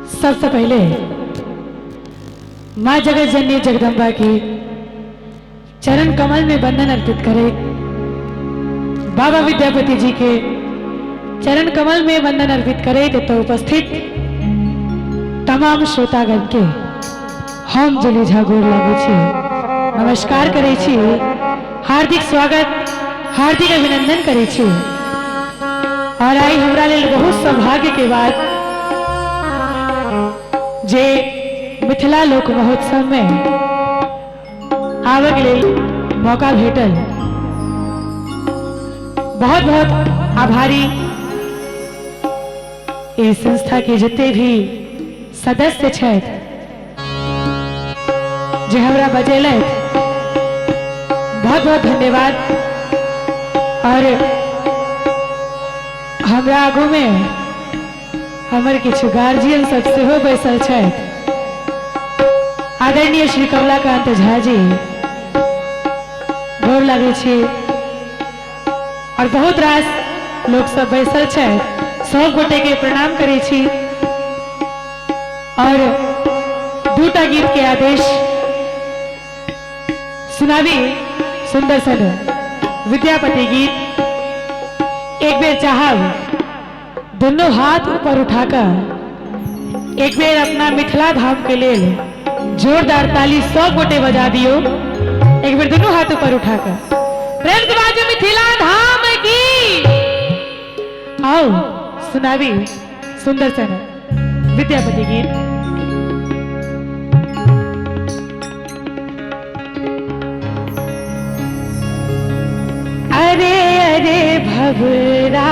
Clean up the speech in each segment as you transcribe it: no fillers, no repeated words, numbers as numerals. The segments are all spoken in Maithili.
सबसे पहले माँ जगत जननी जगदम्बा की चरण कमल में बंधन अर्पित करे, बाबा विद्यापति जी के चरण कमल में बंधन अर्पित करे तो उपस्थित तमाम श्रोतागण के हम जली झा गोर लागै छी, नमस्कार करै छी, हार्दिक स्वागत हार्दिक अभिनंदन करै छी। और आई हमरा लेल बहुत सौभाग्य के बात जे मिथिला लोक महोत्सव में आबक लेल मौका भेटल। बहुत बहुत आभारी इस संस्था के जते भी सदस्य छथि जे हमरा बजेलथि, बहुत बहुत धन्यवाद। और हमरा आगू में हमर किछु गार्जियन सब सेहो बैसल छथि। आदरणीय श्री कमलाकांत झा जी, गोर लागै छी। और बहुत रास लोक सब बैसल छथि, सब गोटे के प्रणाम करै छी। और दूटा गीत के आदेश सुनाबी, सुंदर सन विद्यापति गीत। एक बेर चाहब दोनों हाथ ऊपर उठाकर एक बेर अपना मिथिला धाम के लेल जोरदार ताली सब गोटे बजा दियो। एक बेर दोनों हाथ ऊपर उठाकर प्रेम से बाजू मिथिला धाम की। आओ सुनाबी सुंदर सन विद्यापति गीत। अरे अरे भवरा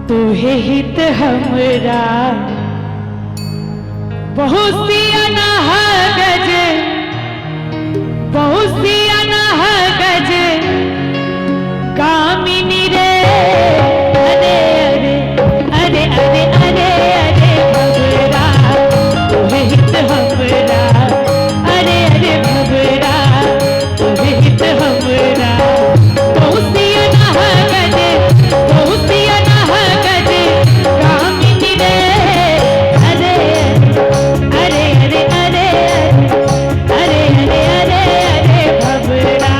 तुहे हित हमरा, बहुत सियाना गज, बहुत सियाना गज कामिनी रे। अरे अरे अरे अरे अरे अरे भवरा तुहे हित हमरा, अरे अरे भवरा तुहे हित हमरा, बहुत सियाना गज, बहुत सियाना गज कामिनी रे। अरे अरे अरे अरे अरे अरे अरे अरे भवरा।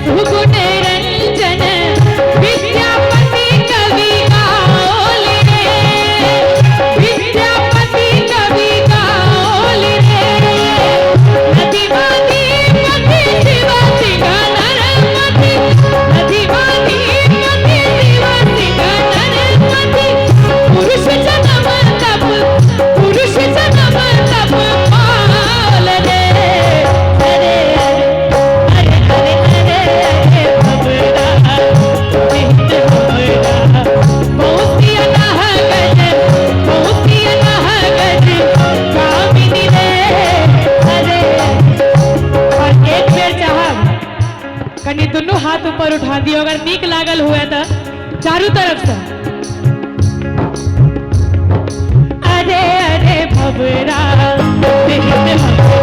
सुगुण रंजन विद्यापति कवि गाओल रे, विद्यापति कवि गाओल रे। नदीवादी पति शिव सिंह नरपति, नदीवादी पति शिव सिंह नरपति, पुरुष जन्म तप, पुरुष जन्म तप पाल रे। अरे अरे अरे अरे अरे अरे भवरा विहित हमरा, पहुँचिया नह गज, पहुँचिया नह गज कामिनी रे। अरे और एक बेर चाहब कनि दुनू हाथ ऊपर उठा दियो अगर नीक लागल हुए तो चारू तरफ से। अरे अरे भवरा विहित हमरा।